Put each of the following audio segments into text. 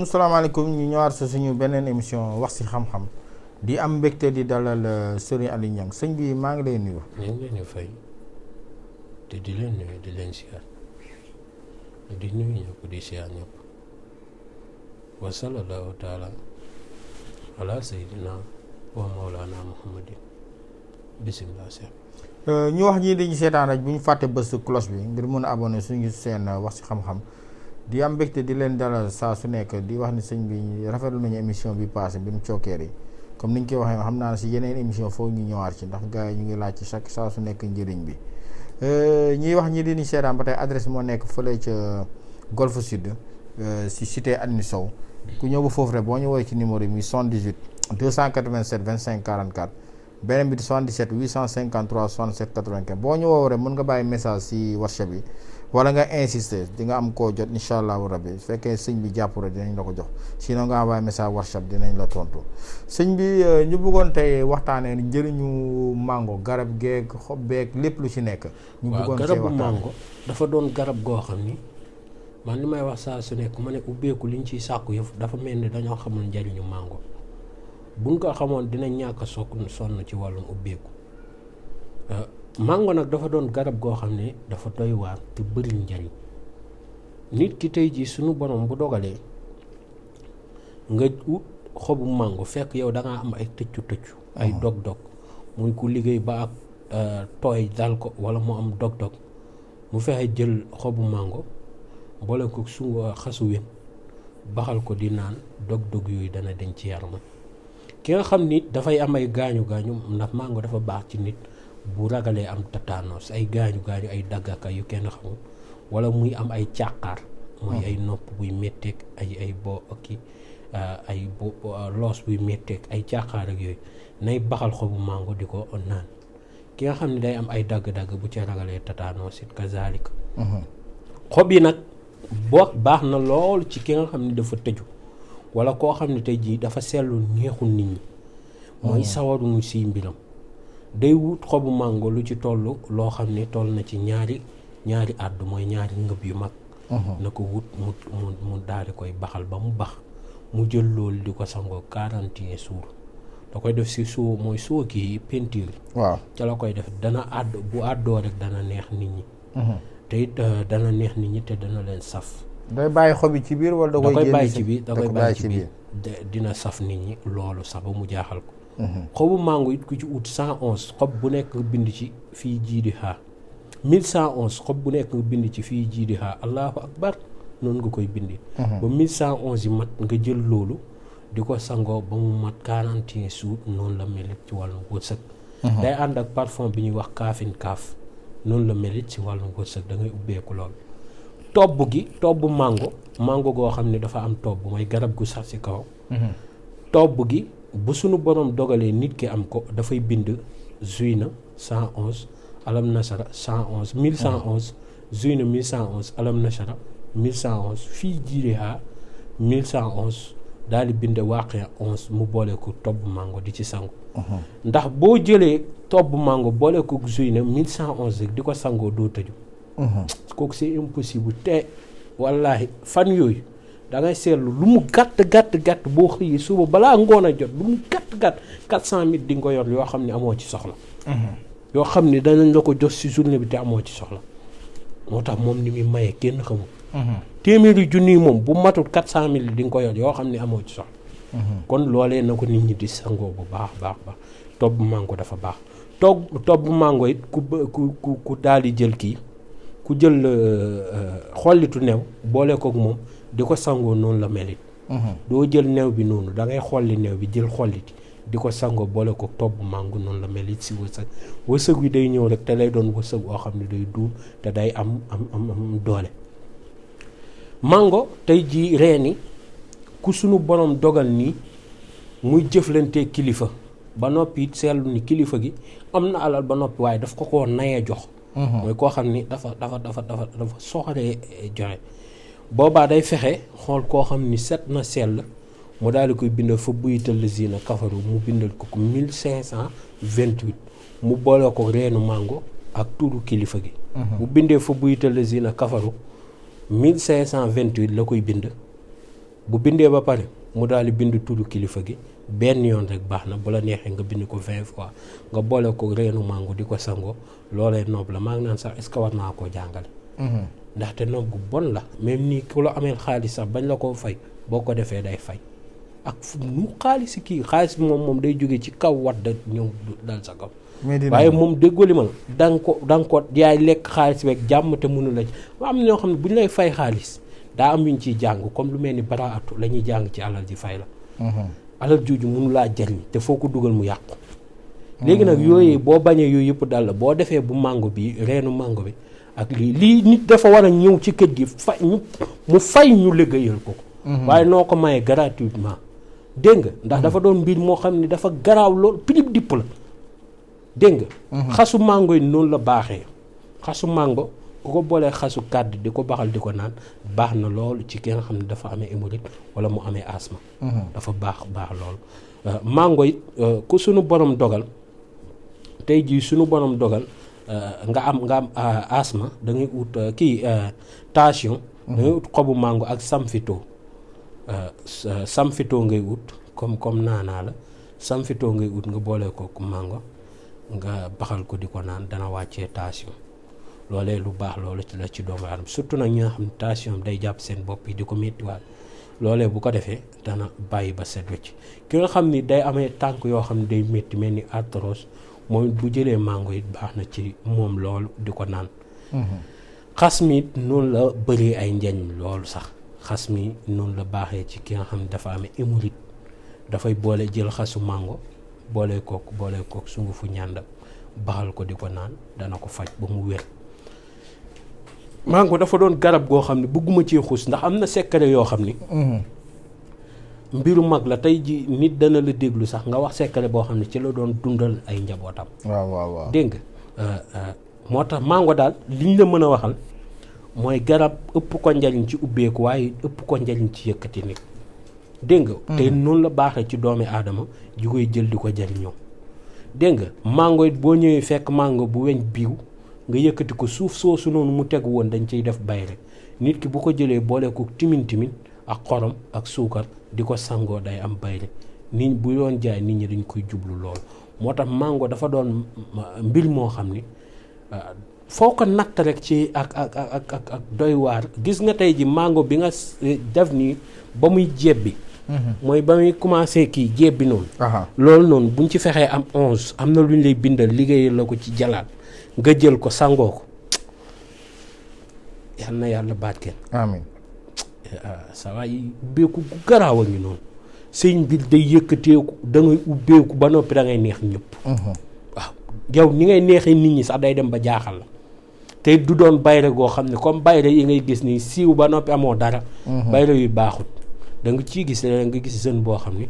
salaamaaleykum ñu ñëwaat sa suñu beneen émission wax ci xam-xam di am mbégte di dalal Serigne Aliou Niang sëñ bi maa ngi lay nuyu. ñu ngi leen di fay te di leen nuyu di leen siyaar di nuyu ñëpp di siyaar ñëpp wa sallallahu taala ala sayyidina wa mawlana muhammadin bismillah seex ñu wax ñii dañu seetaan rek bu ñu fàtte bës cloche bi ngir mën a abonné suñu seen wax ci xam-xam di am mbégte di leen dalal saa su nekk di wax ni sëñ bi rafetlu nañu émission bi passé bi mu cokkeer yi comme ni ñu koy waxee xam naa si yeneen émission foofu ñu ñëwaat ci ndax gars yi ñu ngi laaj ci chaque saa su nekk njëriñ bi ñuy wax ñi di seetaan ba tey adresse moo nekk fële ca Golf Sud si cité Adni Sow ku ñëw ba foofu rek boo ñu woowee ci numéro yi muy 78 287 25 44 beneen bi di 77 853 67 95 boo ñu woo rek mën nga bàyyi message si WhatsApp bi wala nga insister di nga am koo jot incha allahu rabbi su fekkee sëñ bi jàpp rek dinañ la ko jox sinon nga envoyé message WhatsApp dinañ la tontu sëñ bi ñu bëggoon tey waxtaanee njëriñu mango garab geeg xob beeg lépp lu ci nekk. ñu bëggoon tey garabu mango dafa doon garab goo xam ni man li may wax saa su nekk ma ne ubbeeku liñ ciy sàkku yëf dafa mel ni dañoo xamul njëriñu mango buñ ko xamoon dinañ ñàkk a sonn ci wàllum ubbeeku. mango nag dafa doon garab goo xam ne dafa doy waar te bëri njariñ nit ki tey jii suñu borom bu dogalee nga wut xobu mango fekk yow da ngaa am ay tëccu ay dog-dog muy ku liggéey ba ak tooy dal ko wala mu am dog-dog mu fexe jël xobu mango boole ko xasu wen baxal ko di naan dog-dog yooyu dana denc ci yaramam ki nga xam nit dafay am ay gaañu ndax mango dafa baax ci nit bu ragalee am tétanos ay gaañu ay daggaka yu kenn xamul wala muy am ay càqaar mooy ay nopp buy métteeg ay loos buy métteeg ay càqaar ak yooyu nay baxal xobu mango di ko naan ki nga xam ne day am ay dagg-dagg bu ca ragalee tétanos it kazalik xob yi nag baax na lool ci ki nga xam ne dafa tëju wala koo xam ne tey jii dafa seetlu neexul nit ñi mooy sawaru mu siy mbiram day wut xobu mango lu ci toll loo xam ne toll na ci ñaari àddu mooy ñaari ngëb yu mag na ko wut mu daal di koy baxal ba mu bax mu jël loolu di ko sangoo 41 jours da koy def si soo mooy soo kii peinture waaw ca la koy def dana àdd bu àddoo rek dana neex nit ñi te it dana neex nit ñi te dana leen saf day bàyyi xob yi ci biir wala da koy bàyyi ci biir dina saf nit ñi loolu sax ba mu jaaxal ko xobu mango it ku ci ut 111 xob bu nekk nga bind ci fii jiidi xaar 1111 xob bu nekk nga bind ci fii jiidi xaar allahu akbar noonu nga koy bindi ba 1111 yi mat nga jël loolu di ko sangoo ba mu mat 41 jours noonu la melit ci wàllum wërsëg day ànd ak parfum bi ñuy wax kaafin kaaf noonu la melit ci wàllum wërsëg da ngay ubbeeku loolu tobb mango goo xam ne dafa am tobb mooy garab gu sax ci kaw tobb gi bu sunu borom dogalee nit ki am ko dafay bind Zuyna 111 alam nasara 111 1111 Zuyna 1111 alam nasara 1111 fii jiiriha 1111 daal di bind Waaqia 11 mu boole ko tobb mango di ci sangu ndax boo jëlee tobb mango boole ko Zuyna 1111 rek di ko sangoo doo tëju kooku c'est impossible te wallaahi fan yooyu da ngay seetlu lu mu gàtt boo xëyee suba balaa ngoon a jot lu mu gàtt 400 000 di nga ko yor yoo xam ne amoo ci soxla yoo xam ne danañ la ko jox ci journée bi te amoo ci soxla moo tax moom ni muy maye kenn xamul téeméeri junni moom bu matul 400 000 di nga ko yor yoo xam ne amoo ci soxla kon loolee na ko nit ñi di sangoo bu baax tobb mango dafa baax tobb mango it ku daal di jël kii ku jël xollitu new boole kook moom di ko sangoo noonu la melit doo jël new bi noonu da ngay xolli new bi jël xolliti di ko sangoo boole ko tobb mango noonu la mel it si wërsëg wi day ñëw rek te lay doon wërsëg boo xam ne day duur te day am doole. mango tey jii reeni ku sunu borom dogal nii muy jëflante kilifa ba noppi it seetlu ni kilifa gi am na alal ba noppi waaye daf ko nayee jox. mooy koo xam ni dafa soxaree joxe. boobaa day fexe xool koo xam ni set na sell mu daal di koy bindal fa buyital la zina kafaru mu bindal ko 1528 mu boole ko reenu mango ak turu kilifa gi. bu bindee fa buyital la zina kafaru 1528 la koy bind. bu bindee ba pare mu daal di bind turu kilifa gi benn yoon rek baax na bu la neexee nga bind ko 20 fois nga boole ko reenu mango di ko sangoo loolee noob la maa ngi naan sax est-ce que war naa koo jàngale. ndaxte noob gu bon la même nii ku la amee xaalis sax bañ la koo fay boo ko defee day fay ak fu mu xaalis kii xaalis bi moom day jóge ci kaw wat da ñëw dal sa kaw. waaye moom déggoo li ma la da nga ko yaay lekk xaalis beeg jàmm te mënu la ci am na ñoo xam ne bu ñu lay fay xaalis daa am yuñ ciy jàng comme lu mel ni baraatu la ñuy jàng ci alal ji fay la. alal jooju mënu laa jariñ te foo ko dugal mu yàqu. léegi nag yooyu boo bañee yooyu yëpp dal la boo defee bu mango bi reenu mango bi ak lii nit dafa war a ñëw ci kër gi mu fay ñu liggéeyal ko. waaye noo ko mayee gratuitement dégg nga ndax dafa doon mbir moo xam ne dafa garaaw lool pilip dipp la dégg nga. xasu mango yi noonu la baaxee xasu mango ku ko boolee xasu kàdd di ko baxal di ko naan baax na lool ci ki nga xam ne dafa amee hémorroïde wala mu amee asthme. dafa baax lool. mango it ku sunu borom dogal tey jii sunu borom dogal nga am asthme da ngay ut tension. da ngay ut xobu mango ak samfito. samfito ngay ut comme naanaa la samfito ngay ut nga boole ko mango nga baxal ko di ko naan dana wàccee tension. loolee lu baax loolu ci la ci doomu aadama surtout nag ñi nga xam ne tension day jàpp seen bopp yi di ko méttiwaat loolee bu ko defee dana bàyyi ba set wecc ki nga xam ni day amee tànk yoo xam ne day métti mel ni arthrose moom bu jëlee mango it baax na ci moom loolu di ko naan. xas mi it noonu la bëree ay njariñ loolu sax xas mi noonu la baaxee ci ki nga xam ne dafa amee hémorroïde dafay boole jël xasu mango boole kook sungufu ñàndam baxal ko di ko naan dana ko faj ba mu wér. mango dafa doon garab goo xam ne bëgguma ci xuus ndax am na secret yoo xam ni mbiru mag la tey ji nit dana la déglu sax nga wax secret boo xam ne ci la doon dundal ay njabootam. waaw dégg nga moo tax mango daal liñ la mën a waxal mooy garab ëpp ko njariñ ci ubbeeku waaye ëpp ko njariñ ci yëkkati nit dégg nga. te noonu la baaxee ci doomi aadama ji koy jël di ko jariñoo dégg nga mango it boo ñëwee fekk mango bu weñ biiw nga yëkkati ko suuf soosu noonu mu tegu woon dañ ciy def bayre nit ki bu ko jëlee boole ko timin ak xorom ak suukar di ko sangoo day am bayre nit bu doon jaay nit ñi dañ koy jublu lool moo tax mango dafa doon mbir moo xam ni foo ko natt rek ci ak doy waar gis nga tey ji mango bi nga def nii ba muy jebbi mooy ba muy commencé kii jebbi noonu loolu noonu buñ ci fexee am 11 am na lu ñu lay bindal liggéeyal la ko ci jalaat nga jël ko sangoo ko yal na yàlla baat kenn amiin sa waay ubbeeku gu garaaw a ngi noonu sëñ bi day yëkkateeku da ngay ubbeeku ba noppi da ngay neex ñëpp waaw yow ni ngay neexee nit ñi sax day dem ba jaaxal la te du doon bayre goo xam ne comme bayre yi ngay gis ni siiw ba noppi amoo dara bayre yu baaxut da nga ciy gis nga gis jeune boo xam ne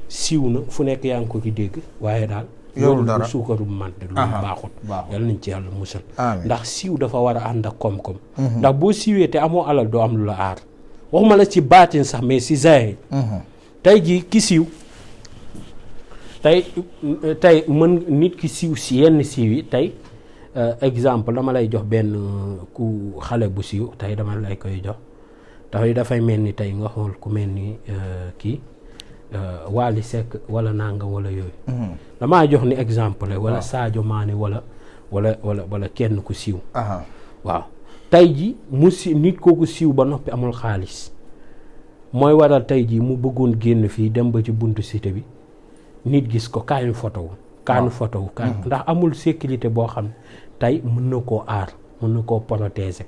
siiw na fu nekk yaa ngi ko ci dégg waaye daal yorul dara suukaru mante lu baaxut yàlla nañ ci yàlla musal ndax siiw dafa war a ànd ak koom-koom ndax boo siiwee te amoo alal doo am lu la aar waxuma la ci baatin sax mais si zaahir tey jii ki siiw tey mën nit ki siiw si yenn siiw yi tey exemple dama lay jox benn ku xale bu siiw tey dama lay koy jox dafay mel ni tey nga xool ku mel ni kii Wally Seck wala nanga wala yooyu damaa jox ni exemple wala Sadio Mané wala kenn ku siiw waaw tey ji mu nit kooku siiw ba noppi amul xaalis mooy waral tey ji mu bëggoon génn fii dem ba ci buntu cité bi nit gis ko kaanu photo wu ndax amul sécurité boo xam ne tey mën na koo aar mën na koo protéger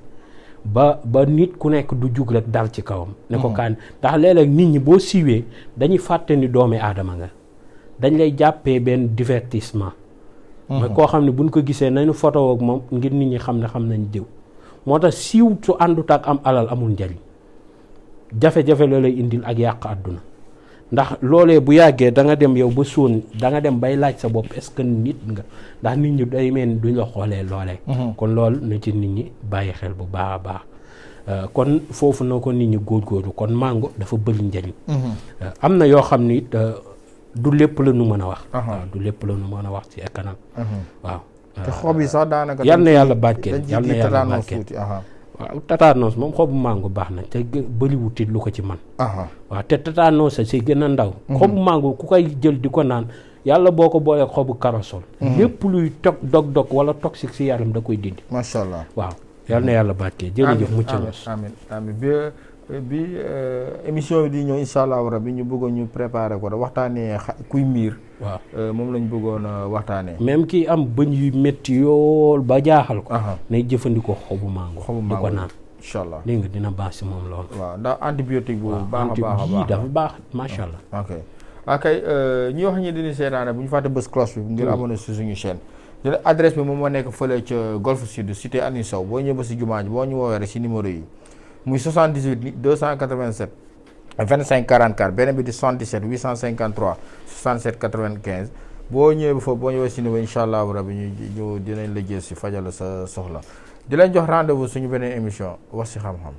ba nit ku nekk du jug rek dal ci kawam ne ko kaan ndax léeg-léeg nit ñi boo siiwee dañuy fàtte ni doomi aadama nga dañ lay jàppee benn divertissement. mooy koo xam ne buñ ko gisee nañu photo ak moom ngir nit ñi xam ne xam nañ diw. moo tax siiw su àndut ak am alal amul njariñ jafe-jafe la lay indil ak yàq àdduna ndax loolee bu yàggee da nga dem yow ba sóon da nga dem bay laaj sa bopp est-ce que nit nga ndax nit ñi day mel ni duñ la xoolee loolee. kon loolu na ci nit ñi bàyyi xel bu baax a baax. kon foofu na ko nit ñi góorgóorlu kon mango dafa bëri njariñ. am na yoo xam ni du lépp la nu mën a wax. waaw du lépp la nu mën a wax ci kanam. waaw. te xob yi sax daanaka. yal na yàlla barkeel yal na yàlla barkeel waaw tataanos moom xobu mango baax na te bëriwut it lu ko ci man waaw te tataanos sa si gën a ndaw. xobu mango ku koy jël di ko naan yàlla boo ko boolee xobu karasol. lépp luy dog wala toxique si yaram da koy dindi. macha allah waaw yal na yàlla barkeel. jërëjëf mucc na amiin bi émission bi di ñëw incha allah rabi ñu bëggoon ñu préparer ko da waxtaanee kuy miir. waaw moom lañ bëggoon waxtaanee. même kii am bëñ yu métti yool ba jaaxal ko. nay jëfandikoo xobu mango. di ko naan incha allah dégg nga dina baax si moom lool. waaw ndax antibiotique bu baax a baax dafa baax macha allah. ok ñi wax ñi dañuy seetaane bu ñu fàtte bës cloche bi ngir abonné si suñu chaîne. adresse bi moom moo nekk fële ca Golf Sud cité Aliou Sow boo ñëwee ba si jumaa ji boo ñu woowee rek si numéro yi. muy 78 287 25 44 beneen bi di 77 853 67 95 boo ñëwee ba foofu boo ñëwee si niveau incha allah rabi ñu dinañ la jël si fajal sa soxla di leen jox rendez-vous suñu beneen émission wax si xam-xam.